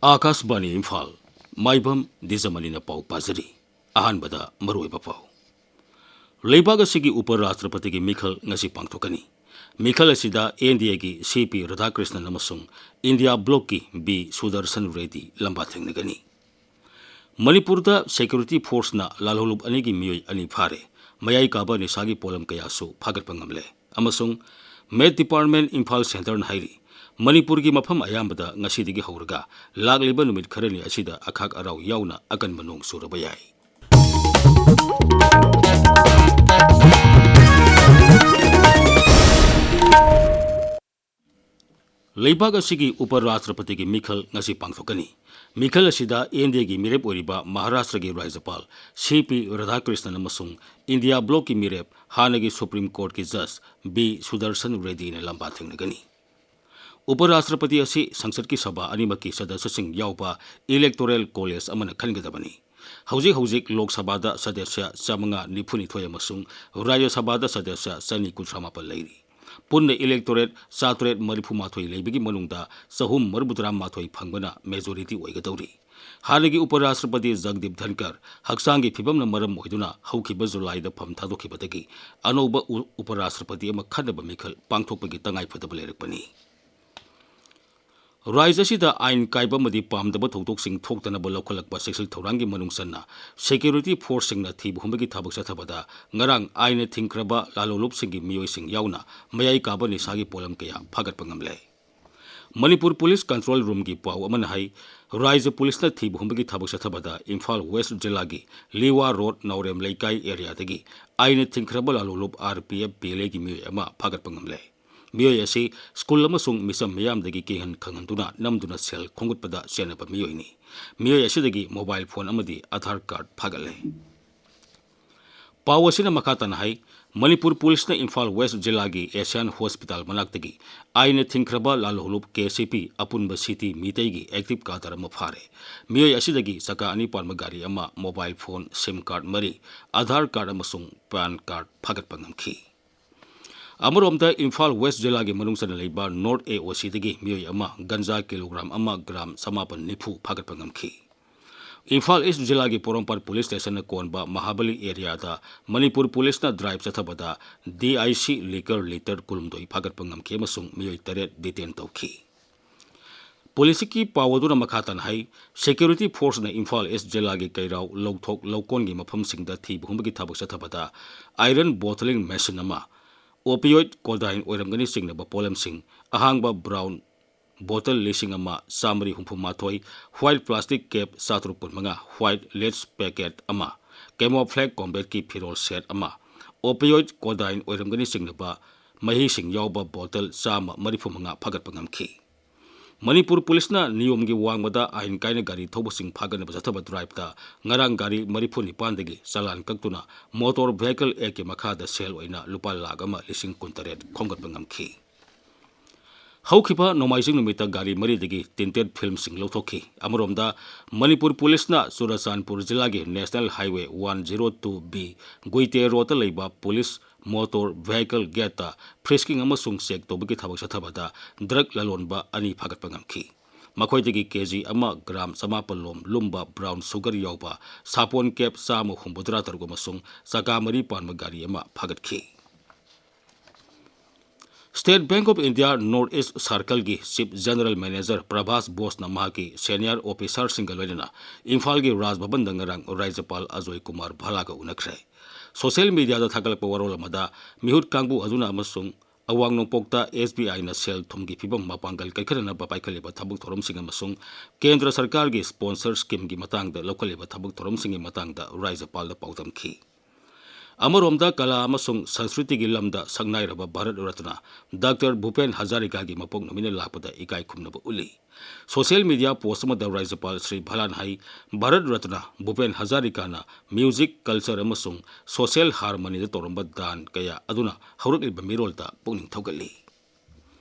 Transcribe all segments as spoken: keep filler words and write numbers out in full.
ꯑꯥꯀꯥꯁꯕꯥꯅꯤ ꯏꯝꯐꯥꯜ, ꯃꯥꯏꯕꯝ ꯗꯤꯖꯃꯅꯤꯅ ꯄꯥꯎ ꯄꯥꯖꯔꯤ꯫ ꯑꯍꯥꯟꯕꯗ ꯃꯔꯨꯑꯣꯏꯕ ꯄꯥꯎ꯫ ꯂꯩꯕꯥꯛ ꯑꯁꯤꯒꯤ ꯎꯄ ꯔꯥꯁꯇ꯭ꯔꯄꯇꯤꯒꯤ ꯃꯤꯈꯜ ꯉꯁꯤ ꯄꯥꯡꯊꯣꯛꯀꯅꯤ꯫ ꯃꯤꯈꯜ ꯑꯁꯤꯗ ꯑꯦꯟ ꯗꯤ ꯑꯦꯒꯤ ꯁꯤ ꯄꯤ ꯔꯥꯙꯥꯀ꯭ꯔꯤꯁꯅꯟ ꯑꯃꯁꯨꯡ ꯏꯟꯗꯤꯌꯥ ꯕ꯭ꯂꯣꯛꯀꯤ ꯕꯤ ꯁꯨꯗꯔꯁꯟ ꯔꯦꯗꯤ ꯂꯝꯕꯥ ꯊꯦꯡꯅꯒꯅꯤ꯫ ꯃꯅꯤꯄꯨꯔꯗ ꯁꯦꯀ꯭ꯌꯨꯔꯤꯇꯤ ꯐꯣꯔꯁꯅ ꯂꯥꯜꯍꯧꯂꯨꯞ ꯑꯅꯤꯒꯤ ꯃꯤꯑꯣꯏ ꯑꯅꯤ ꯐꯥꯔꯦ꯫ ꯃꯌꯥꯏ ꯀꯥꯕ ꯅꯤꯁꯥꯒꯤ ꯄꯣꯠꯂꯝ ꯀꯌꯥꯁꯨ ꯐꯥꯒꯠꯄ ꯉꯝꯂꯦ꯫ ꯑꯃꯁꯨꯡ ꯃꯦꯠ ꯗꯤꯄꯥꯔꯠꯃꯦꯟ ꯏꯝꯐꯥꯜ ꯁꯦꯟꯇꯔꯅ ꯍꯥꯏꯔꯤ, ꯃꯅꯤꯄꯨꯔꯒꯤ ꯃꯐꯝ ꯑꯌꯥꯝꯕꯗ ꯉꯁꯤꯗꯒꯤ ꯍꯧꯔꯒ ꯂꯥꯛꯂꯤꯕ ꯅꯨꯃꯤꯠ ꯈꯔꯅꯤ ꯑꯁꯤꯗ ꯑꯈꯥꯛ ꯑꯔꯥꯎ ꯌꯥꯎꯅ ꯑꯀꯟꯕ ꯅꯣꯡ ꯆꯨꯔꯕ ꯌꯥꯏ꯫ ꯂꯩꯕꯥꯛ ꯑꯁꯤꯒꯤ ꯎꯄ ꯔꯥꯁꯇ꯭ꯔꯄꯇꯤꯒꯤ ꯃꯤꯈꯜ ꯉꯁꯤ ꯄꯥꯡꯊꯣꯛꯀꯅꯤ꯫ ꯃꯤꯈꯜ ꯑꯁꯤꯗ ꯑꯦꯟ ꯗꯤ ꯑꯦꯒꯤ ꯃꯤꯔꯦꯞ ꯑꯣꯏꯔꯤꯕ ꯃꯍꯥꯔꯥꯁꯇ꯭ꯔꯒꯤ ꯔꯥꯖ꯭ꯌꯄꯥꯜ ꯁꯤ ꯄꯤ ꯔꯥꯙꯥꯀ꯭ꯔꯤꯁꯅꯟ ꯑꯃꯁꯨꯡ ꯏꯟꯗꯤꯌꯥ ꯕ꯭ꯂꯣꯛꯀꯤ ꯃꯤꯔꯦꯞ ꯍꯥꯟꯅꯒꯤ ꯁꯨꯄ꯭ꯔꯤꯝ ꯀꯣꯔꯠꯀꯤ ꯖꯖ ꯕꯤ ꯁꯨꯗꯔꯁꯟ ꯔꯦꯗꯤꯅ ꯂꯝꯕꯥ ꯊꯦꯡꯅꯒꯅꯤ꯫ ꯎꯄ ꯔꯥꯁꯇ꯭ꯔꯄꯇꯤ ꯑꯁꯤ ꯁꯪꯁꯠꯀꯤ ꯁꯚꯥ ꯑꯅꯤꯃꯛꯀꯤ ꯁꯗꯁ꯭ꯌꯁꯤꯡ ꯌꯥꯎꯕ ꯏꯂꯦꯛꯇꯣꯔꯦꯜ ꯀꯣꯂꯦꯖ ꯑꯃꯅ ꯈꯟꯒꯗꯕꯅꯤ꯫ ꯍꯧꯖꯤꯛ ꯍꯧꯖꯤꯛ ꯂꯣꯛ ꯁꯚꯥꯗ ꯁꯗꯁ꯭ꯌ ꯆꯥꯃꯉꯥ ꯅꯤꯐꯨꯅꯤꯊꯣꯏ ꯑꯃꯁꯨꯡ ꯔꯥꯖ꯭ꯌ ꯁꯚꯥꯗ ꯁꯗꯁ꯭ꯌ ꯆꯅꯤ ꯀꯨꯟꯊ꯭ꯔꯥ ꯃꯥꯄꯟ ꯂꯩꯔꯤ꯫ ꯄꯨꯟꯅ ꯏꯂꯦꯛꯇꯣꯔꯦꯠ ꯆꯥꯇ꯭ꯔꯦꯠ ꯃꯔꯤꯐꯨ ꯃꯥꯊꯣꯏ ꯂꯩꯕꯒꯤ ꯃꯅꯨꯡꯗ ꯆꯍꯨꯝ ꯃꯔꯤꯐꯨ ꯇꯔꯥ ꯃꯥꯊꯣꯏ ꯐꯪꯕꯅ ꯃꯦꯖꯣꯔꯤꯇꯤ ꯑꯣꯏꯒꯗꯧꯔꯤ꯫ ꯍꯥꯟꯅꯒꯤ ꯎꯄ ꯔꯥꯁꯇ꯭ꯔꯄꯇꯤ ꯖꯒꯗꯤꯞ ꯙꯟꯀꯔ ꯍꯛꯆꯥꯡꯒꯤ ꯐꯤꯕꯝꯅ ꯃꯔꯝ ꯑꯣꯏꯗꯨꯅ ꯍꯧꯈꯤꯕ ꯖꯨꯂꯥꯏꯗ ꯐꯝ ꯊꯥꯗꯣꯛꯈꯤꯕꯗꯒꯤ ꯑꯅꯧꯕ ꯎ-, ꯎꯄ ꯔꯥꯁꯇ꯭ꯔꯄꯇꯤ ꯑꯃ ꯈꯟꯅꯕ ꯃꯤꯈꯜ ꯄꯥꯡꯊꯣꯛꯄꯒꯤ ꯇꯉꯥꯏꯐꯗꯕ ꯂꯩꯔꯛꯄꯅꯤ꯫ ꯔꯥꯖ꯭ꯌ ꯑꯁꯤꯗ ꯑꯥꯏꯟ ꯀꯥꯏꯕ ꯑꯃꯗꯤ ꯄꯥꯝꯗꯕ ꯊꯧꯗꯣꯛꯁꯤꯡ ꯊꯣꯛꯇꯅꯕ ꯂꯧꯈꯠꯂꯛꯄ ꯆꯦꯛꯁꯤꯜ ꯊꯧꯔꯥꯡꯒꯤ ꯃꯅꯨꯡ ꯆꯟꯅ ꯁꯦꯀ꯭ꯌꯨꯔꯤꯇꯤ ꯐꯣꯔꯁꯁꯤꯡꯅ ꯊꯤꯕ ꯍꯨꯝꯕꯒꯤ ꯊꯕꯛ ꯆꯠꯊꯕꯗ ꯉꯔꯥꯡ ꯑꯥꯏꯟꯅ ꯊꯤꯡꯈ꯭ꯔꯕ ꯂꯥꯜꯍꯧꯂꯨꯞꯁꯤꯡꯒꯤ ꯃꯤꯑꯣꯏꯁꯤꯡ ꯌꯥꯎꯅ ꯃꯌꯥꯏ ꯀꯥꯕ ꯅꯤꯁꯥꯒꯤ ꯄꯣꯠꯂꯝ ꯀꯌꯥ ꯐꯥꯒꯠꯄ ꯉꯝꯂꯦ꯫ ꯃꯅꯤꯄꯨꯔ ꯄꯨꯂꯤꯁ ꯀꯟꯇ꯭ꯔꯣꯜ ꯔꯨꯝꯒꯤ ꯄꯥꯎ ꯑꯃꯅ ꯍꯥꯏ, ꯔꯥꯖ꯭ꯌ ꯄꯨꯂꯤꯁꯅ ꯊꯤꯕ ꯍꯨꯝꯕꯒꯤ ꯊꯕꯛ ꯆꯠꯊꯕꯗ ꯏꯝꯐꯥꯜ ꯋꯦꯁ ꯖꯤꯂꯥꯒꯤ ꯂꯤꯋꯥ ꯔꯣꯗ ꯅꯥꯎꯔꯦꯝ ꯂꯩꯀꯥꯏ ꯑꯦꯔꯤꯌꯥꯗꯒꯤ ꯑꯥꯏꯟꯅ ꯊꯤꯡꯈ꯭ꯔꯕ Lalhoulup R P F P L ꯑꯦꯒꯤ ꯃꯤꯑꯣꯏ ꯑꯃ ꯐꯥꯒꯠꯄ ꯉꯝꯂꯦ꯫ ꯃꯤꯑꯣꯏ ꯑꯁꯤ ꯁ꯭ꯀꯨꯜ ꯑꯃꯁꯨꯡ ꯃꯤꯆꯝ ꯃꯤꯌꯥꯝꯗꯒꯤ ꯀꯤꯍꯟ ꯈꯪꯍꯟꯗꯨꯅ ꯅꯝꯗꯨꯅ ꯁꯦꯜ ꯈꯣꯝꯒꯠꯄꯗ ꯆꯦꯟꯅꯕ ꯃꯤꯑꯣꯏꯅꯤ꯫ ꯃꯤꯑꯣꯏ ꯑꯁꯤꯗꯒꯤ ꯃꯣꯕꯥꯏꯜ ꯐꯣꯟ ꯑꯃꯗꯤ ꯑꯥꯙꯥꯔ ꯀꯥꯔꯗ ꯐꯥꯒꯠꯂꯦ꯫ ꯄꯥꯎ ꯑꯁꯤꯅ ꯃꯈꯥ ꯇꯥꯅ ꯍꯥꯏ, ꯃꯅꯤꯄꯨꯔ ꯄꯨꯂꯤꯁꯅ ꯏꯝꯐꯥꯜ ꯋꯦꯁ ꯖꯤꯂꯥꯒꯤ ꯑꯦꯁꯤꯌꯥꯟ ꯍꯣꯁꯄꯤꯇꯥꯜ ꯃꯅꯥꯛꯇꯒꯤ ꯑꯥꯏꯟꯅ ꯊꯤꯡꯈ꯭ꯔꯕ ꯂꯥꯜꯍꯧꯂꯨꯞ ꯀꯦ ꯁꯤ ꯄꯤ ꯑꯄꯨꯟꯕ ꯁꯤꯇꯤ ꯃꯤꯇꯩꯒꯤ ꯑꯦꯛꯇꯤꯚ ꯀꯥꯗꯔ ꯑꯃ ꯐꯥꯔꯦ꯫ ꯃꯤꯑꯣꯏ ꯑꯁꯤꯗꯒꯤ ꯆꯀꯥ ꯑꯅꯤ ꯄꯥꯟꯕ ꯒꯥꯔꯤ ꯑꯃ, ꯃꯣꯕꯥꯏꯜ ꯐꯣꯟ, ꯁꯤꯝ ꯀꯥꯔꯗ ꯃꯔꯤ, ꯑꯥꯙꯥꯔ ꯀꯥꯔꯗ ꯑꯃꯁꯨꯡ ꯄꯥꯟ ꯀꯥꯔꯗ ꯐꯥꯒꯠꯄ ꯉꯝꯈꯤ꯫ ꯑꯃꯔꯣꯝꯗ, ꯏꯝꯐꯥꯜ ꯋꯦꯁ ꯖꯤꯂꯥꯒꯤ ꯃꯅꯨꯡ ꯆꯟꯅ ꯂꯩꯕ ꯅꯣꯔꯠ ꯑꯦ ꯑꯣ ꯁꯤꯗꯒꯤ ꯃꯤꯑꯣꯏ ꯑꯃ ꯒꯟꯖꯥ ꯀꯤꯂꯣꯒ꯭ꯔꯥꯝ ꯑꯃ ꯒ꯭ꯔꯥꯝ ꯆꯃꯥꯄꯟ ꯅꯤꯐꯨ ꯐꯥꯒꯠꯄ ꯉꯝꯈꯤ꯫ ꯏꯝꯐꯥꯜ ꯏꯁ ꯖꯤꯂꯥꯒꯤ ꯄꯣꯔꯣꯝꯄꯥꯠ ꯄꯨꯂꯤꯁ ꯁ꯭ꯇꯦꯁꯟꯅ ꯀꯣꯟꯕ ꯃꯍꯥꯕꯂꯤ ꯑꯦꯔꯤꯌꯥꯗ ꯃꯅꯤꯄꯨꯔ ꯄꯨꯂꯤꯁꯅ ꯗ꯭ꯔꯥꯏꯚ ꯆꯠꯊꯕꯗ ꯗꯤ ꯑꯥꯏ ꯁꯤ ꯂꯤꯀꯔ ꯂꯤꯇꯔ ꯀꯨꯟꯍꯨꯝꯗꯣꯏ ꯐꯥꯒꯠꯄ ꯉꯝꯈꯤ ꯑꯃꯁꯨꯡ ꯃꯤꯑꯣꯏ ꯇꯔꯦꯠ ꯗꯤꯇꯦꯟ ꯇꯧꯈꯤ꯫ ꯄꯨꯂꯤꯁꯀꯤ ꯄꯥꯎ ꯑꯗꯨꯅ ꯃꯈꯥ ꯇꯥꯅ ꯍꯥꯏ, ꯁꯦꯀ꯭ꯌꯨꯔꯤꯇꯤ ꯐꯣꯔꯁꯅ ꯏꯝꯐꯥꯜ ꯏꯁ ꯖꯤꯂꯥꯒꯤ ꯀꯩꯔꯥꯎ ꯂꯧꯊꯣꯛ ꯂꯧꯀꯣꯟꯒꯤ ꯃꯐꯝꯁꯤꯡꯗ ꯊꯤꯕ ꯍꯨꯝꯕꯒꯤ ꯊꯕꯛ ꯆꯠꯊꯕꯗ ꯑꯥꯏꯔꯟ ꯕꯣꯇꯂꯤꯡ ꯃꯦꯁꯤꯟ ꯑꯃ, ꯑꯣꯄꯤꯌꯣꯏꯗ ꯀꯣꯗꯥꯏꯟ ꯑꯣꯏꯔꯝꯒꯅꯤ ꯆꯤꯡꯅꯕ ꯄꯣꯠꯂꯝꯁꯤꯡ, ꯑꯍꯥꯡꯕ ꯕ꯭ꯔꯥꯎꯟ ꯕꯣꯇꯜ ꯂꯤꯁꯤꯡ ꯑꯃ ꯆꯥꯃꯔꯤ ꯍꯨꯝꯐꯨ ꯃꯥꯊꯣꯏ, ꯋꯥꯏꯠ ꯄ꯭ꯂꯥꯁꯇꯤꯛ ꯀꯦꯞ ꯆꯥꯇ꯭ꯔꯨꯛ ꯀꯨꯟꯃꯉꯥ, ꯋꯥꯏꯠ ꯂꯦꯁ ꯄꯦꯀꯦꯠ ꯑꯃ, ꯀꯦꯃꯣꯐ꯭ꯂꯦꯛ ꯀꯣꯝꯕꯦꯠꯀꯤ ꯐꯤꯔꯣꯜ ꯁꯦꯠ ꯑꯃ, ꯑꯣꯄꯤꯌꯣꯏꯗ ꯀꯣꯗꯥꯏꯟ ꯑꯣꯏꯔꯝꯒꯅꯤ ꯆꯤꯡꯅꯕ ꯃꯍꯤꯁꯤꯡ ꯌꯥꯎꯕ ꯕꯣꯇꯜ ꯆꯥꯝꯃ ꯃꯔꯤꯐꯨ ꯃꯉꯥ ꯐꯥꯒꯠꯄ ꯉꯝꯈꯤ꯫ ꯃꯅꯤꯄꯨꯔ ꯄꯨꯂꯤꯁꯅ ꯅꯤꯌꯣꯝꯒꯤ ꯋꯥꯡꯃꯗ ꯑꯥꯏꯟ ꯀꯥꯏꯅ ꯒꯥꯔꯤ ꯊꯧꯕꯁꯤꯡ ꯐꯥꯒꯠꯅꯕ ꯆꯠꯊꯕ ꯗ꯭ꯔꯥꯏꯚꯇ ꯉꯔꯥꯡ ꯒꯥꯔꯤ ꯃꯔꯤꯐꯨ ꯅꯤꯄꯥꯟꯗꯒꯤ ꯆꯂꯥꯟ ꯀꯛꯇꯨꯅ ꯃꯣꯇꯣꯔ ꯚꯦꯍꯤꯀꯜ ꯑꯦꯛꯀꯤ ꯃꯈꯥꯗ ꯁꯦꯜ ꯑꯣꯏꯅ ꯂꯨꯄꯥ ꯂꯥꯈ ꯑꯃ ꯂꯤꯁꯤꯡ ꯀꯨꯟꯇꯔꯦꯠ ꯈꯣꯝꯒꯠꯄ ꯉꯝꯈꯤ꯫ ꯍꯧꯈꯤꯕ ꯅꯣꯡꯃꯥꯏꯖꯤꯡ ꯅꯨꯃꯤꯠꯇ ꯒꯥꯔꯤ ꯃꯔꯤꯗꯒꯤ ꯇꯤꯟꯇꯦꯠ ꯐꯤꯜꯝꯁꯤꯡ ꯂꯧꯊꯣꯛꯈꯤ꯫ ꯑꯃꯔꯣꯝꯗ, ꯃꯅꯤꯄꯨꯔ ꯄꯨꯂꯤꯁꯅ ꯆꯨꯔꯆꯥꯟꯄꯨꯔ ꯖꯤꯂꯥꯒꯤ national highway one zero two B Guite ꯔꯣꯗꯇ ꯂꯩꯕ ꯄꯨꯂꯤꯁ ꯃꯣꯇꯣꯔ ꯚꯦꯍꯤꯀꯜ ꯒꯦꯠꯇ ꯐ꯭ꯔꯤꯁꯀꯤꯡ ꯑꯃꯁꯨꯡ ꯆꯦꯛ ꯇꯧꯕꯒꯤ ꯊꯕꯛ ꯆꯠꯊꯕꯗ ꯗ꯭ꯔꯒ ꯂꯂꯣꯟꯕ ꯑꯅꯤ ꯐꯥꯒꯠꯄ ꯉꯝꯈꯤ꯫ ꯃꯈꯣꯏꯗꯒꯤ ꯀꯦ ꯖꯤ ꯑꯃ ꯒ꯭ꯔꯥꯝ ꯆꯃꯥꯄꯜ ꯂꯣꯝ ꯂꯨꯝꯕ ꯕ꯭ꯔꯥꯎꯟ ꯁꯨꯒꯔ ꯌꯥꯎꯕ ꯁꯥꯄꯣꯟ ꯀꯦꯞ ꯆꯥꯝꯃ ꯍꯨꯝꯐꯨꯇꯔꯥ ꯇꯔꯨꯛ ꯑꯃꯁꯨꯡ ꯆꯀꯥ ꯃꯔꯤ ꯄꯥꯟꯕ ꯒꯥꯔꯤ ꯑꯃ ꯐꯥꯒꯠꯈꯤ꯫ State bank of India north east ꯁꯥꯔꯀꯜꯒꯤ ꯆꯤꯐ ꯖꯦꯅꯔꯦꯜ ꯃꯦꯅꯦꯖꯔ ꯄ꯭ꯔꯚꯥꯁ ꯕꯣꯁꯅ ꯃꯍꯥꯛꯀꯤ ꯁꯦꯅꯤꯌꯔ ꯑꯣꯐꯤꯁꯥꯔꯁꯤꯡꯒ ꯂꯣꯏꯅꯅ ꯏꯝꯐꯥꯜꯒꯤ ꯔꯥꯖ ꯚꯕꯟꯗ ꯉꯔꯥꯡ ꯔꯥꯖ꯭ꯌꯄꯥꯜ ꯑꯖꯣꯏ ꯀꯨꯃꯥꯔ ꯚꯥꯂꯥꯒ ꯎꯅꯈ꯭ꯔꯦ꯫ ꯁꯣꯁꯤꯌꯦꯜ ꯃꯤꯗꯤꯌꯥꯗ ꯊꯥꯒꯠꯂꯛꯄ ꯋꯥꯔꯣꯜ ꯑꯃꯗ, ꯃꯤꯍꯨꯠ ꯀꯥꯡꯕꯨ ꯑꯗꯨꯅ ꯑꯃꯁꯨꯡ ꯑꯋꯥꯡ ꯅꯣꯡꯄꯣꯛꯇ ꯑꯦꯁ ꯕꯤ ꯑꯥꯏꯅ ꯁꯦꯜ ꯊꯨꯝꯒꯤ ꯐꯤꯕꯝ ꯃꯄꯥꯡꯒꯜ ꯀꯟꯈꯠꯅꯅꯕ ꯄꯥꯏꯈꯠꯂꯤꯕ ꯊꯕꯛ ꯊꯧꯔꯝꯁꯤꯡ ꯑꯃꯁꯨꯡ ꯀꯦꯟꯗ꯭ꯔ ꯁꯔꯀꯥꯔꯒꯤ ꯁ꯭ꯄꯣꯟꯁꯔ ꯁ꯭ꯀꯤꯝꯒꯤ ꯃꯇꯥꯡꯗ ꯂꯧꯈꯠꯂꯤꯕ ꯊꯕꯛ ꯊꯧꯔꯝꯁꯤꯡꯒꯤ ꯃꯇꯥꯡꯗ ꯔꯥꯖ꯭ꯌꯄꯥꯜꯗ ꯄꯥꯎꯗꯝꯈꯤ꯫ ꯑꯃꯔꯣꯝꯗ, ꯀꯂꯥ ꯑꯃꯁꯨꯡ ꯁꯪꯁꯀ꯭ꯔꯤꯇꯤꯒꯤ ꯂꯝꯗ ꯁꯛꯅꯥꯏꯔꯕ ꯚꯥꯔꯠ ꯔꯠꯅ ꯗꯥꯛꯇꯔ ꯚꯨꯄꯦꯟ ꯍꯖꯥꯔꯤꯀꯥꯒꯤ ꯃꯄꯣꯛ ꯅꯨꯃꯤꯠꯅ ꯂꯥꯛꯄꯗ ꯏꯀꯥꯏ ꯈꯨꯝꯅꯕ ꯎꯠꯂꯤ꯫ ꯁꯣꯁꯤꯌꯦꯜ ꯃꯤꯗꯤꯌꯥ ꯄꯣꯁ ꯑꯃꯗ ꯔꯥꯖ꯭ꯌꯄꯥꯜ ꯁ꯭ꯔꯤ ꯚꯥꯂꯥꯅ ꯍꯥꯏ, ꯚꯥꯔꯠ ꯔꯠꯅ ꯚꯨꯄꯦꯟ ꯍꯖꯥꯔꯤꯀꯥꯅ ꯃ꯭ꯌꯨꯖꯤꯛ, ꯀꯜꯆꯔ ꯑꯃꯁꯨꯡ ꯁꯣꯁꯤꯌꯦꯜ ꯍꯥꯔꯃꯅꯤꯗ ꯇꯧꯔꯝꯕ ꯗꯥꯟ ꯀꯌꯥ ꯑꯗꯨꯅ ꯍꯧꯔꯛꯂꯤꯕ ꯃꯤꯔꯣꯜꯗ ꯄꯨꯛꯅꯤꯡ ꯊꯧꯒꯠꯂꯤ꯫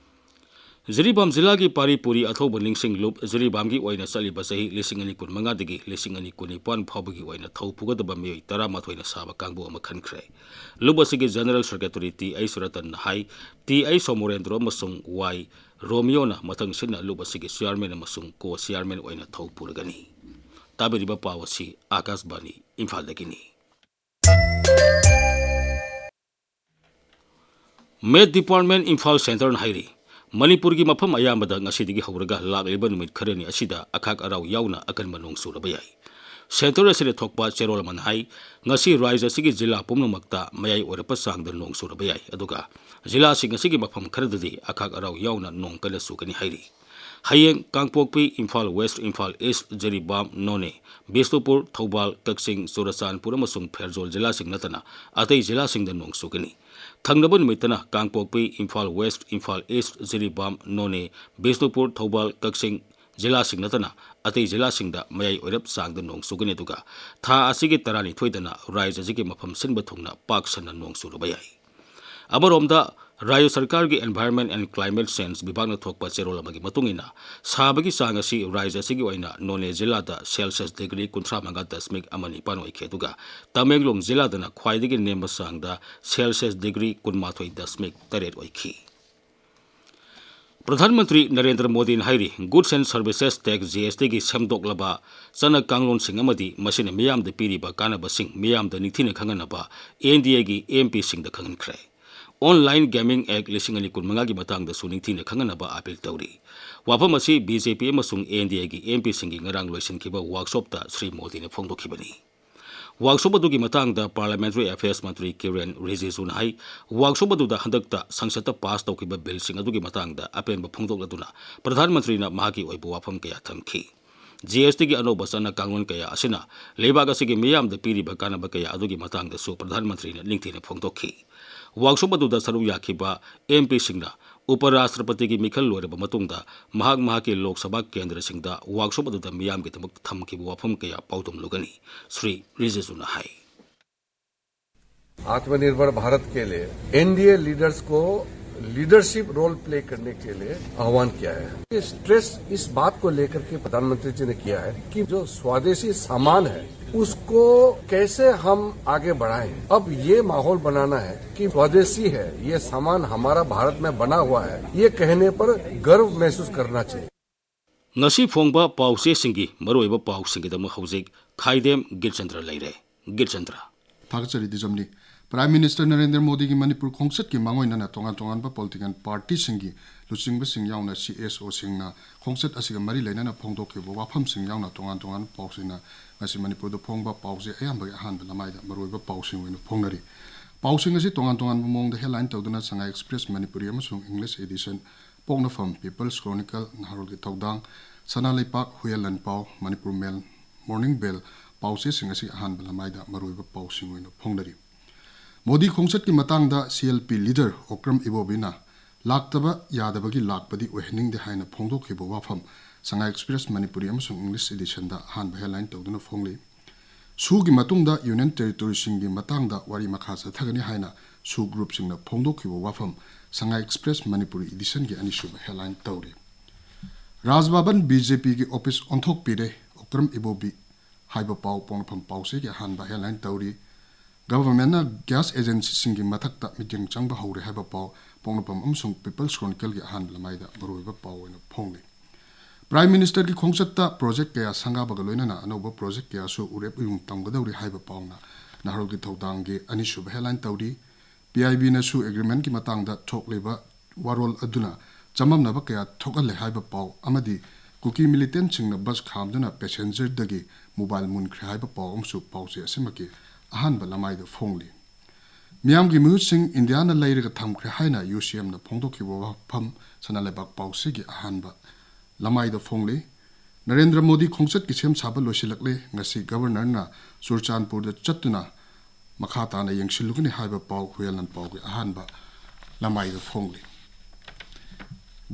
ꯖꯤꯔꯤꯕꯥꯝ ꯖꯤꯂꯥꯒꯤ ꯄꯥꯔꯤ ꯄꯨꯔꯤ ꯑꯊꯧꯕ ꯅꯤꯡꯁꯤꯡ ꯂꯨꯞ ꯖꯤꯔꯤꯕꯥꯝꯒꯤ ꯑꯣꯏꯅ ꯆꯠꯂꯤꯕ ꯆꯍꯤ ꯂꯤꯁꯤꯡ ꯑꯅꯤ ꯀꯨꯟꯃꯉꯥꯗꯒꯤ ꯂꯤꯁꯤꯡ ꯑꯅꯤ ꯀꯨꯟꯅꯤꯄꯥꯟ ꯐꯥꯎꯕꯒꯤ ꯑꯣꯏꯅ ꯊꯧ ꯄꯨꯒꯗꯕ ꯃꯤꯑꯣꯏ ꯇꯔꯥꯃꯥꯊꯣꯏꯅ ꯁꯥꯕ ꯀꯥꯡꯕꯨ ꯑꯃ ꯈꯟꯈ꯭ꯔꯦ꯫ ꯂꯨꯞ ꯑꯁꯤꯒꯤ General Secretary ꯇꯤ ꯑꯩꯆ ꯔꯇꯟꯅ ꯍꯥꯏ, ꯇꯤ ꯑꯩꯆ ꯁꯣꯃꯣꯔꯦꯟꯗ꯭ꯔꯣ ꯑꯃꯁꯨꯡ ꯋꯥꯏ ꯔꯣꯃꯤꯌꯣꯅ ꯃꯊꯪ ꯁꯤꯠꯅ ꯂꯨꯞ ꯑꯁꯤꯒꯤ chairman ꯑꯃꯁꯨꯡ co-chairman ꯑꯣꯏꯅ ꯊꯧ ꯄꯨꯔꯒꯅꯤ꯫ ꯇꯥꯕꯤꯔꯤꯕ ꯄꯥꯎ ꯑꯁꯤ ꯑꯥꯀꯥꯁꯕꯥꯅꯤ ꯏꯝꯐꯥꯜꯗꯒꯤꯅꯤ꯫ Met Department ꯏꯝꯐꯥꯜ centreꯅ ꯍꯥꯏꯔꯤ, ꯃꯅꯤꯄꯨꯔꯒꯤ ꯃꯐꯝ ꯑꯌꯥꯝꯕꯗ ꯉꯁꯤꯗꯒꯤ ꯍꯧꯔꯒ ꯂꯥꯛꯂꯤꯕ ꯅꯨꯃꯤꯠ ꯈꯔꯅꯤ ꯑꯁꯤꯗ ꯑꯈꯥꯛ ꯑꯔꯥꯎ ꯌꯥꯎꯅ ꯑꯀꯟꯕ ꯅꯣꯡ ꯆꯨꯔꯕ ꯌꯥꯏ꯫ Centre ꯑꯁꯤꯗ ꯊꯣꯛꯄ ꯆꯦꯔꯣꯜ ꯑꯃꯅ ꯍꯥꯏ, ꯉꯁꯤ ꯔꯥꯖ꯭ꯌ ꯑꯁꯤꯒꯤ ꯖꯤꯂꯥ ꯄꯨꯝꯅꯃꯛꯇ ꯃꯌꯥꯏ ꯑꯣꯏꯔꯞꯄ ꯆꯥꯡꯗ ꯅꯣꯡ ꯆꯨꯔꯕ ꯌꯥꯏ, ꯑꯗꯨꯒ ꯖꯤꯂꯥꯁꯤꯡ ꯑꯁꯤꯒꯤ ꯃꯐꯝ ꯈꯔꯗꯗꯤ ꯑꯈꯥꯛ ꯑꯔꯥꯎ ꯌꯥꯎꯅ ꯅꯣꯡ ꯀꯟꯅ ꯆꯨꯒꯅꯤ ꯍꯥꯏꯔꯤ꯫ ꯍꯌꯦꯡ ꯀꯥꯡꯄꯣꯛꯄꯤ, ꯏꯝꯐꯥꯜ West, ꯏꯝꯐꯥꯜ East, ꯖꯤꯔꯤꯕꯥꯝ, ꯅꯣꯅꯦ, ꯕꯤꯁꯅꯨꯄꯨꯔ, ꯊꯧꯕꯥꯜ, ꯀꯛꯆꯤꯡ, ꯆꯨꯔꯆꯥꯟꯄꯨꯔ ꯑꯃꯁꯨꯡ ꯐꯦꯔꯖꯣꯜ ꯖꯤꯂꯥꯁꯤꯡ ꯅꯠꯇꯅ ꯑꯇꯩ ꯖꯤꯂꯥꯁꯤꯡꯗ ꯅꯣꯡ ꯆꯨꯒꯅꯤ꯫ ꯊꯪꯅꯕ ꯅꯨꯃꯤꯠꯇꯅ ꯀꯥꯡꯄꯣꯛꯄꯤ, ꯏꯝꯐꯥꯜ West, ꯏꯝꯐꯥꯜ East, ꯖꯤꯔꯤꯕꯥꯝ, ꯅꯣꯅꯦ, ꯕꯤꯁꯅꯨꯄꯨꯔ, ꯊꯧꯕꯥꯜ, ꯀꯛꯆꯤꯡ ꯖꯤꯂꯥꯁꯤꯡ ꯅꯠꯇꯅ ꯑꯇꯩ ꯖꯤꯂꯥꯁꯤꯡꯗ ꯃꯌꯥꯏ ꯑꯣꯏꯔꯞ ꯆꯥꯡꯗ ꯅꯣꯡ ꯆꯨꯒꯅꯤ, ꯑꯗꯨꯒ ꯊꯥ ꯑꯁꯤꯒꯤ ꯇꯔꯥꯅꯤꯊꯣꯏꯗꯅ ꯔꯥꯖ꯭ꯌ ꯑꯁꯤꯒꯤ ꯃꯐꯝ ꯁꯤꯟꯕ ꯊꯨꯡꯅ ꯄꯥꯛ ꯁꯟꯅ ꯅꯣꯡ ꯆꯨꯔꯕ ꯌꯥꯏ꯫ ꯑꯃꯔꯣꯝꯗ, ꯔꯥꯖ꯭ꯌ ꯁꯔꯀꯥꯔꯒꯤ Environment and Climate Change ꯕꯤꯚꯥꯒꯅ ꯊꯣꯛꯄ ꯆꯦꯔꯣꯜ ꯑꯃꯒꯤ ꯃꯇꯨꯡ ꯏꯟꯅ, ꯁꯥꯕꯒꯤ ꯆꯥꯡ ꯑꯁꯤ ꯔꯥꯖ꯭ꯌ ꯑꯁꯤꯒꯤ ꯑꯣꯏꯅ ꯅꯣꯅꯦ ꯖꯤꯂꯥꯗ Celsius degree ꯀꯨꯟꯊ꯭ꯔꯥ ꯃꯉꯥ ꯗꯁꯃꯤꯛ ꯑꯃ ꯅꯤꯄꯥꯟ ꯑꯣꯏꯈꯤ, ꯑꯗꯨꯒ ꯇꯃꯦꯡꯂꯣꯡ ꯖꯤꯂꯥꯗꯅ ꯈ꯭ꯋꯥꯏꯗꯒꯤ ꯅꯦꯝꯕ ꯆꯥꯡꯗ Celsius degree ꯀꯨꯟꯃꯥꯊꯣꯏ ꯗꯁꯃꯤꯛ ꯇꯔꯦꯠ ꯑꯣꯏꯈꯤ꯫ ꯄ꯭ꯔꯙꯥꯟ ꯃꯟꯇ꯭ꯔꯤ ꯅꯔꯦꯟꯗ꯭ꯔ ꯃꯣꯗꯤꯅ ꯍꯥꯏꯔꯤ, Goods and Services Tax, G S ꯇꯤꯒꯤ ꯁꯦꯝꯗꯣꯛꯂꯕ ꯆꯠꯅ ꯀꯥꯡꯂꯣꯟꯁꯤꯡ ꯑꯃꯗꯤ ꯃꯁꯤꯅ ꯃꯤꯌꯥꯝꯗ ꯄꯤꯔꯤꯕ ꯀꯥꯟꯅꯕꯁꯤꯡ ꯃꯤꯌꯥꯝꯗ ꯅꯤꯡꯊꯤꯅ ꯈꯪꯍꯟꯅꯕ ꯑꯦꯟ ꯗꯤ ꯑꯦꯒꯤ ꯑꯦꯝ ꯄꯤꯁꯤꯡꯗ ꯈꯪꯍꯟꯈ꯭ꯔꯦ꯫ Online Gaming Act ꯂꯤꯁꯤꯡ ꯑꯅꯤ ꯀꯨꯟꯃꯉꯥꯒꯤ ꯃꯇꯥꯡꯗꯁꯨ ꯅꯤꯡꯊꯤꯅ ꯈꯪꯍꯟꯅꯕ ꯑꯥꯄꯤꯜ ꯇꯧꯔꯤ꯫ ꯋꯥꯐꯝ ꯑꯁꯤ ꯕꯤ ꯖꯦ ꯄꯤ ꯑꯃꯁꯨꯡ ꯑꯦꯟ ꯗꯤ ꯑꯦꯒꯤ ꯑꯦꯝ ꯄꯤꯁꯤꯡꯒꯤ ꯉꯔꯥꯡ ꯂꯣꯏꯁꯤꯟꯈꯤꯕ ꯋꯥꯔꯛꯁꯣꯞꯇ ꯁ꯭ꯔꯤ ꯃꯣꯗꯤꯅ ꯐꯣꯡꯗꯣꯛꯈꯤꯕꯅꯤ꯫ ꯋꯥꯔꯛꯁꯣꯞ ꯑꯗꯨꯒꯤ ꯃꯇꯥꯡꯗ Parliamentary Affairs ꯃꯟꯇ꯭ꯔꯤ ꯀꯤꯔꯦꯟ ꯔꯤꯖꯤꯖꯨꯅ ꯍꯥꯏ, ꯋꯥꯔꯛꯁꯣꯞ ꯑꯗꯨꯗ ꯍꯟꯗꯛꯇ ꯁꯪꯁꯠꯇ ꯄꯥꯁ ꯇꯧꯈꯤꯕ ꯕꯤꯜꯁꯤꯡ ꯑꯗꯨꯒꯤ ꯃꯇꯥꯡꯗ ꯑꯄꯦꯟꯕ ꯐꯣꯡꯗꯣꯛꯂꯗꯨꯅ ꯄ꯭ꯔꯙꯥꯟ ꯃꯟꯇ꯭ꯔꯤꯅ ꯃꯍꯥꯛꯀꯤ ꯑꯣꯏꯕ ꯋꯥꯐꯝ ꯀꯌꯥ ꯊꯝꯈꯤ꯫ ꯖꯤ ꯑꯦꯁ ꯇꯤꯒꯤ ꯑꯅꯧꯕ ꯆꯠꯅ ꯀꯥꯡꯂꯣꯟ ꯀꯌꯥ ꯑꯁꯤꯅ ꯂꯩꯕꯥꯛ ꯑꯁꯤꯒꯤ ꯃꯤꯌꯥꯝꯗ ꯄꯤꯔꯤꯕ ꯀꯥꯟꯅꯕ ꯀꯌꯥ ꯑꯗꯨꯒꯤ ꯃꯇꯥꯡꯗꯁꯨ ꯄ꯭ꯔꯙꯥꯟ ꯃꯟꯇ꯭ꯔꯤꯅ ꯅꯤꯡꯊꯤꯅ ꯐꯣꯡꯗꯣꯛꯈꯤ꯫ ꯋꯥꯔꯛꯁꯣꯞ ꯑꯗꯨꯗ ꯁꯔꯨꯛ ꯌꯥꯈꯤꯕ ꯑꯦꯝ ꯄꯤꯁꯤꯡꯅ ꯎꯄ ꯔꯥꯁꯇ꯭ꯔꯄꯇꯤꯒꯤ ꯃꯤꯈꯜ ꯂꯣꯏꯔꯕ ꯃꯇꯨꯡꯗ ꯃꯍꯥꯛ ꯃꯍꯥꯛꯀꯤ ꯂꯣꯛ ꯁꯚꯥ ꯀꯦꯟꯗ꯭ꯔꯁꯤꯡꯗ ꯋꯥꯔꯛꯁꯣꯞ ꯑꯗꯨꯗ ꯃꯤꯌꯥꯝꯒꯤꯗꯃꯛ ꯊꯝꯈꯤꯕ ꯋꯥꯐꯝ ꯀꯌꯥ ꯄꯥꯎꯗꯝꯂꯨꯒꯅꯤ, ꯁ꯭ꯔꯤ ꯔꯤꯖꯤꯖꯨꯅ ꯍꯥꯏ꯫ आत्मनिर्भर भारत के लिए एनडीए लीडर्स को लीडरशिप रोल प्ले करने के लिए आह्वान किया है। ये स्ट्रेस इस बात को लेकर के प्रधानमंत्री जी ने किया है कि जो स्वदेशी सामान है, उसको कैसे हम आगे बढ़ाएं। अब ये माहौल बनाना है कि स्वदेशी है, ये सामान हमारा भारत में बना हुआ है, ये कहने पर गर्व महसूस करना चाहिए। ꯉꯁꯤ ꯐꯣꯡꯕ ꯄꯥꯎꯆꯦꯁꯤꯡꯒꯤ ꯃꯔꯨꯑꯣꯏꯕ ꯄꯥꯎꯁꯤꯡꯒꯤꯗꯃꯛ ꯍꯧꯖꯤꯛ ꯈꯥꯏꯗꯦꯝ ꯒꯤꯔꯆꯟꯗ꯭ꯔ ꯂꯩꯔꯦ꯫ ꯒꯤꯔꯆꯟꯗ꯭ꯔ꯫ ꯊꯥꯒꯠꯆꯔꯤ ꯗꯤꯖꯝꯅꯤ꯫ ꯄ꯭ꯔꯥꯏꯝ ꯃꯤꯅꯤꯁꯇꯔ ꯅꯔꯦꯟꯗ꯭ꯔ ꯃꯣꯗꯤꯒꯤ ꯃꯅꯤꯄꯨꯔ ꯈꯣꯡꯆꯠꯀꯤ ꯃꯥꯡꯑꯣꯏꯅꯅ ꯇꯣꯉꯥꯟ ꯇꯣꯉꯥꯟꯕ ꯄꯣꯂꯤꯇꯤꯀꯦꯜ ꯄꯥꯔꯇꯤꯁꯤꯡꯒꯤ ꯂꯨꯆꯤꯡꯕꯁꯤꯡ ꯌꯥꯎꯅ ꯁꯤ ꯑꯦꯁ ꯑꯣꯁꯤꯡꯅ ꯈꯣꯡꯆꯠ ꯑꯁꯤꯒ ꯃꯔꯤ ꯂꯩꯅꯅ ꯐꯣꯡꯗꯣꯛꯈꯤꯕ ꯋꯥꯐꯝꯁꯤꯡ ꯌꯥꯎꯅ ꯇꯣꯉꯥꯟ ꯇꯣꯉꯥꯟꯕ ꯄꯥꯎꯁꯤꯡꯅ ꯉꯁꯤ ꯃꯅꯤꯄꯨꯔꯗ ꯐꯣꯡꯕ ꯄꯥꯎꯆꯦ ꯑꯌꯥꯝꯕꯒꯤ ꯑꯍꯥꯟꯕ ꯂꯃꯥꯏꯗ ꯃꯔꯨꯑꯣꯏꯕ ꯄꯥꯎꯁꯤꯡ ꯑꯣꯏꯅ ꯐꯣꯡꯅꯔꯤ꯫ ꯄꯥꯎꯁꯤꯡ ꯑꯁꯤ ꯇꯣꯉꯥꯟ ꯇꯣꯉꯥꯟꯕ ꯃꯑꯣꯡꯗ ꯍꯦꯗꯂꯥꯏꯟ ꯇꯧꯗꯨꯅ ꯁꯉꯥꯏ ꯑꯦꯛꯁꯄ꯭ꯔꯦꯁ ꯃꯅꯤꯄꯨꯔꯤ ꯑꯃꯁꯨꯡ ꯏꯪꯂꯤꯁ ꯏꯗꯤꯁꯟ, ꯄꯣꯛꯅꯐꯝ, ꯄꯤꯄꯜꯁ ꯀ꯭ꯔꯣꯅꯤꯀꯜ, ꯅꯍꯥꯔꯣꯜꯒꯤ ꯊꯧꯗꯥꯡ, ꯁꯅꯥ ꯂꯩꯄꯥꯛ, ꯍꯨꯏꯌꯦꯟ ꯂꯥꯟꯄꯥꯎ, ꯃꯅꯤꯄꯨꯔ ꯃꯦꯜ, ꯃꯣꯔꯅꯤꯡ ꯕꯦꯜ ꯄꯥꯎꯆꯦꯁꯤꯡ ꯑꯁꯤ ꯑꯍꯥꯟꯕ ꯂꯃꯥꯏꯗ ꯃꯔꯨꯑꯣꯏꯕ ꯄꯥꯎꯁꯤꯡ ꯑꯣꯏꯅ ꯐꯣꯡꯅꯔꯤ꯫ ꯃꯣꯗꯤ ꯈꯣꯡꯆꯠꯀꯤ ꯃꯇꯥꯡꯗ C L P leader Okram ꯏꯕꯣꯕꯤꯅ ꯂꯥꯛꯇꯕ ꯌꯥꯗꯕꯒꯤ ꯂꯥꯛꯄꯗꯤ ꯑꯣꯏꯍꯟꯅꯤꯡꯗꯦ ꯍꯥꯏꯅ ꯐꯣꯡꯗꯣꯛꯈꯤꯕ ꯋꯥꯐꯝ ꯁꯉꯥꯏ ꯑꯦꯛꯁꯄ꯭ꯔꯦꯁ ꯃꯅꯤꯄꯨꯔꯤ ꯑꯃꯁꯨꯡ ꯏꯪꯂꯤꯁ ꯏꯗꯤꯁꯟꯗ ꯑꯍꯥꯟꯕ ꯍꯦꯗꯂꯥꯏꯟ ꯇꯧꯗꯨꯅ ꯐꯣꯡꯂꯤ꯫ ꯁꯨꯒꯤ ꯃꯇꯨꯡꯗ ꯌꯨꯅꯤꯌꯟ ꯇꯦꯔꯤꯇꯣꯔꯤꯁꯤꯡꯒꯤ ꯃꯇꯥꯡꯗ ꯋꯥꯔꯤ ꯃꯈꯥ ꯆꯠꯊꯒꯅꯤ ꯍꯥꯏꯅ ꯁꯨ ꯒ꯭ꯔꯨꯞꯁꯤꯡꯅ ꯐꯣꯡꯗꯣꯛꯈꯤꯕ ꯋꯥꯐꯝ ꯁꯉꯥꯏ ꯑꯦꯛꯁꯄ꯭ꯔꯦꯁ ꯃꯅꯤꯄꯨꯔꯤ ꯏꯗꯤꯁꯟꯒꯤ ꯑꯅꯤꯁꯨꯕ ꯍꯦꯗꯂꯥꯏꯟ ꯇꯧꯔꯤ꯫ ꯔꯥꯖ ꯚꯕꯟ ꯕꯤ ꯖꯦ ꯄꯤꯒꯤ ꯑꯣꯐꯤꯁ ꯑꯣꯟꯊꯣꯛꯄꯤꯔꯦ, ꯑꯣꯀ꯭ꯔꯝ ꯏꯕꯣꯕꯤ ꯍꯥꯏꯕ ꯄꯥꯎ ꯄꯣꯛꯅꯐꯝ ꯄꯥꯎꯆꯦꯒꯤ ꯑꯍꯥꯟꯕ ꯍꯦꯗꯂꯥꯏꯟ ꯇꯧꯔꯤ꯫ ꯒꯚꯔꯟꯃꯦꯟꯠꯅ ꯒ꯭ꯌꯥꯁ ꯑꯦꯖꯦꯟꯁꯤꯁꯤꯡꯒꯤ ꯃꯊꯛꯇ ꯃꯤꯠꯌꯦꯡ ꯆꯪꯕ ꯍꯧꯔꯦ ꯍꯥꯏꯕ ꯄꯥꯎ ꯄꯣꯛꯅꯐꯝ ꯑꯃꯁꯨꯡ ꯄꯤꯄꯜꯁ ꯀ꯭ꯔꯣꯅꯤꯀꯜꯒꯤ ꯑꯍꯥꯟꯕ ꯂꯃꯥꯏꯗ ꯃꯔꯨꯑꯣꯏꯕ ꯄꯥꯎ ꯑꯣꯏꯅ ꯐꯣꯡꯂꯤ꯫ ꯄ꯭ꯔꯥꯏꯝ ꯃꯤꯅꯤꯁꯇꯔꯒꯤ ꯈꯣꯡꯆꯠꯇ ꯄ꯭ꯔꯣꯖꯦꯛ ꯀꯌꯥ ꯁꯪꯒꯥꯕꯒ ꯂꯣꯏꯅꯅ ꯑꯅꯧꯕ ꯄ꯭ꯔꯣꯖꯦꯛ ꯀꯌꯥꯁꯨ ꯎꯔꯦꯞ ꯎꯌꯨꯡ ꯇꯝꯒꯗꯧꯔꯤ ꯍꯥꯏꯕ ꯄꯥꯎꯅ ꯅꯍꯥꯔꯣꯜꯒꯤ ꯊꯧꯗꯥꯡꯒꯤ ꯑꯅꯤꯁꯨꯕ ꯍꯦꯗꯂꯥꯏꯟ ꯇꯧꯔꯤ꯫ ꯄꯤ ꯑꯥꯏ ꯕꯤꯅꯁꯨ ꯑꯦꯒ꯭ꯔꯤꯃꯦꯟꯠꯀꯤ ꯃꯇꯥꯡꯗ ꯊꯣꯛꯂꯤꯕ ꯋꯥꯔꯣꯜ ꯑꯗꯨꯅ ꯆꯃꯝꯅꯕ ꯀꯌꯥ ꯊꯣꯛꯍꯜꯂꯦ ꯍꯥꯏꯕ ꯄꯥꯎ ꯑꯃꯗꯤ ꯀꯨꯀꯤ ꯃꯤꯂꯤꯇꯦꯟꯠꯁꯤꯡꯅ ꯕꯁ ꯈꯥꯝꯗꯨꯅ ꯄꯦꯁꯦꯟꯖꯔꯗꯒꯤ ꯃꯣꯕꯥꯏꯜ ꯃꯨꯟꯈ꯭ꯔꯦ ꯍꯥꯏꯕ ꯄꯥꯎ ꯑꯃꯁꯨ ꯄꯥꯎꯆꯦ ꯑꯁꯤꯃꯛꯀꯤ ꯑꯍꯥꯟꯕ ꯂꯃꯥꯏꯗ ꯐꯣꯡꯂꯤ꯫ ꯃꯤꯌꯥꯝꯒꯤ ꯃꯤꯍꯨꯠꯁꯤꯡ ꯏꯟꯗꯤꯌꯥꯅ ꯂꯩꯔꯒ ꯊꯝꯈ꯭ꯔꯦ ꯍꯥꯏꯅ ꯌꯨ ꯁꯤ ꯑꯦꯝꯅ ꯐꯣꯡꯗꯣꯛꯈꯤꯕ ꯋꯥꯐꯝ ꯁꯅꯥ ꯂꯩꯕꯥꯛ ꯄꯥꯎꯆꯦꯒꯤ ꯑꯍꯥꯟꯕ ꯂꯃꯥꯏꯗ ꯐꯣꯡꯂꯤ꯫ ꯅꯔꯦꯟꯗ꯭ꯔ ꯃꯣꯗꯤ ꯈꯣꯡꯆꯠꯀꯤ ꯁꯦꯝ ꯁꯥꯕ ꯂꯣꯏꯁꯤꯜꯂꯛꯂꯦ꯫ ꯉꯁꯤ ꯒꯕꯔꯅꯔꯅ ꯆꯨꯔꯆꯥꯟꯄꯨꯔꯗ ꯆꯠꯇꯨꯅ ꯃꯈꯥ ꯇꯥꯅ ꯌꯦꯡꯁꯤꯜꯂꯨꯒꯅꯤ ꯍꯥꯏꯕ ꯄꯥꯎ ꯍꯨꯏꯌꯦꯟ ꯂꯥꯟꯄꯥꯎꯒꯤ ꯑꯍꯥꯟꯕ ꯂꯃꯥꯏꯗ ꯐꯣꯡꯂꯤ꯫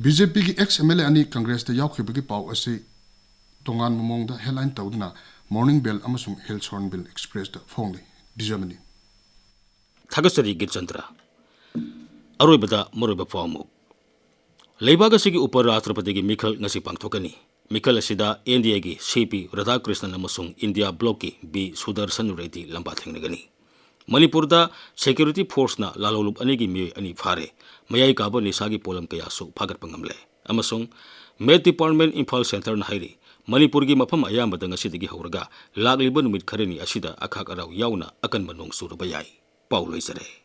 ꯕꯤ ꯖꯦ ꯄꯤꯒꯤ ꯑꯦꯛꯁ ꯑꯦꯝ ꯑꯦꯜ ꯑꯦ ꯑꯅꯤ ꯀꯪꯒ꯭ꯔꯦꯁꯇ ꯌꯥꯎꯈꯤꯕꯒꯤ ꯄꯥꯎ ꯑꯁꯤ ꯇꯣꯉꯥꯟꯕ ꯃꯑꯣꯡꯗ ꯍꯦꯗꯂꯥꯏꯟ ꯇꯧꯗꯨꯅ ꯃꯣꯔꯅꯤꯡ ꯕꯦꯜ ꯑꯃꯁꯨꯡ ꯍꯤꯜ ꯁꯣꯔꯟꯕꯤꯜ ꯑꯦꯛꯁꯄ꯭ꯔꯦꯁꯇ ꯐꯣꯡꯂꯤ꯫ ꯗꯤꯖꯃꯅꯤ꯫ ꯊꯥꯒꯠꯆꯔꯤ ꯒꯤꯔꯆꯟꯗ꯭ꯔ꯫ ꯑꯔꯣꯏꯕꯗ ꯃꯔꯨꯑꯣꯏꯕ ꯄꯥꯎ ꯑꯃꯨꯛ꯫ ꯂꯩꯕꯥꯛ ꯑꯁꯤꯒꯤ ꯎꯄ ꯔꯥꯁꯇ꯭ꯔꯄꯇꯤꯒꯤ ꯃꯤꯈꯜ ꯉꯁꯤ ꯄꯥꯡꯊꯣꯛꯀꯅꯤ꯫ ꯃꯤꯈꯜ ꯑꯁꯤꯗ ꯑꯦꯟ ꯗꯤ ꯑꯦꯒꯤ ꯁꯤ ꯄꯤ ꯔꯥꯙꯥꯀ꯭ꯔꯤꯁꯅꯟ ꯑꯃꯁꯨꯡ ꯏꯟꯗꯤꯌꯥ ꯕ꯭ꯂꯣꯛꯀꯤ ꯕꯤ ꯁꯨꯗꯔꯁꯟ ꯔꯦꯗ꯭ꯗꯤ ꯂꯝꯕꯥ ꯊꯦꯡꯅꯒꯅꯤ꯫ ꯃꯅꯤꯄꯨꯔꯗ ꯁꯦꯀ꯭ꯌꯨꯔꯤꯇꯤ ꯐꯣꯔꯁꯅ ꯂꯥꯜꯍꯧꯂꯨꯞ ꯑꯅꯤꯒꯤ ꯃꯤꯑꯣꯏ ꯑꯅꯤ ꯐꯥꯔꯦ꯫ ꯃꯌꯥꯏ ꯀꯥꯕ ꯅꯤꯁꯥꯒꯤ ꯄꯣꯠꯂꯝ ꯀꯌꯥꯁꯨ ꯐꯥꯒꯠꯄ ꯉꯝꯂꯦ꯫ ꯑꯃꯁꯨꯡ ꯃꯦꯠ ꯗꯤꯄꯥꯔꯠꯃꯦꯟ ꯏꯝꯐꯥꯜ ꯁꯦꯟꯇꯔꯅ ꯍꯥꯏꯔꯤ, ꯃꯅꯤꯄꯨꯔꯒꯤ ꯃꯐꯝ ꯑꯌꯥꯝꯕꯗ ꯉꯁꯤꯗꯒꯤ ꯍꯧꯔꯒ ꯂꯥꯛꯂꯤꯕ ꯅꯨꯃꯤꯠ ꯈꯔꯅꯤ ꯑꯁꯤꯗ ꯑꯈꯥꯛ ꯑꯔꯥꯎ ꯌꯥꯎꯅ ꯑꯀꯟꯕ ꯅꯣꯡ ꯆꯨꯔꯕ ꯌꯥꯏ꯫ ꯄꯥꯎ ꯂꯣꯏꯖꯔꯦ꯫